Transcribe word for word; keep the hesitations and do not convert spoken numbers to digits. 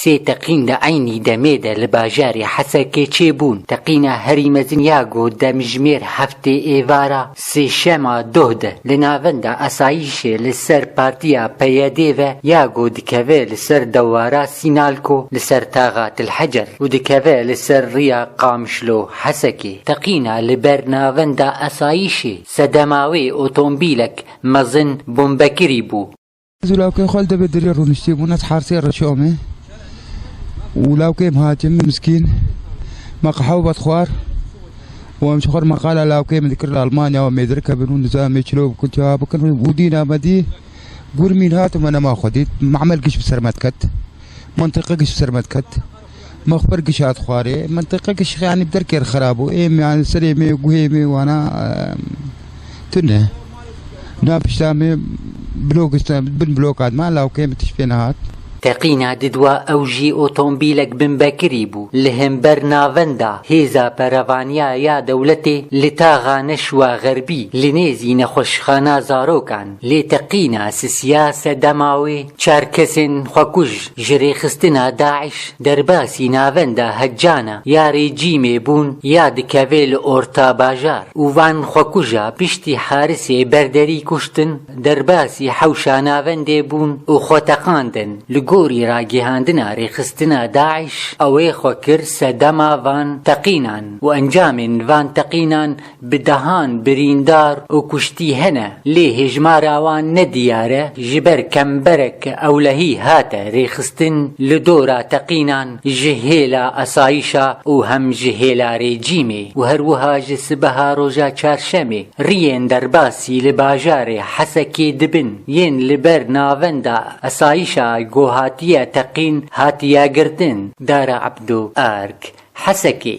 Sê teqîn di eynî demê de li bajarê Hesekê çêbûn. Teqîna herî mezin ya ku demjimêr heftê êvara sêşema doh de li navenda asayîşê li ser partiya P Y D ve ya ku dikeve li ser dewara Sînalko li ser taxa Til Hecer û dikeve li ser riya Qamişlo Hesekê. Teqîna li ber navenda asayîşê sedema wê otomobîlek mezin bombekirî bû. Ez û lawkê xwe li devê derê rûniştî bûn, ez hersê reşê Omê û lawkê em hatin miskîn, me qehwe vedixwar û em ji xwe re meqala lawkê min dikir li Almanya û mêdirke bin û nizam ê çilo bikin, çawa bikin û dîna me dî gurmîn hat û me nema xwe dît. Memel giş bi ser me diket, mentiqe giş bi ser me diket. Mexber giş hat xwarê, mentiqe giş, yanî, bi derkê re xerab bû. Êm, yanî, serê me, guhê me, wana, em, tune. Na pişta me blok, bin blok hat, ma lawkê me tişt pê nehat. Teqîna didwa ew jî otomobîlek binbekirî bû. Li hember navenda hêza perevaniya ya dewletê li taxa Neşwa Xerbî, li nêzî nexweşxana zarokan, lê teqîna sisiya sedema wê çar kesên xwekuj ji rêxistina DAIŞ derbasî navenda hecana ya rejîmê bûn ya dikeve li orta bajar û van xwekuja piştî harisê berderî kuştin derbasî hewşa navendê bûn û xwe teqandin. Li gorî ragihandina rêxistina DAIŞ, ew ê xwe kir sedema van teqînan û encamên van teqînan bi dehan birîndar û kuştî hene, lê hêjmara wan ne diyar e, ji ber kemberek ewlehî hate rêxistin li dora teqînan ji hêla asayîşa û hem ji hêla rejîmê û her wiha ji sibeha roja çarşemê riyên derbasî li bajarê Hesekê dibin, yên li ber navenda asayîşa ku hatiye teqîn hatiye girtin. Dara Ebdo, Ark, Hesekê.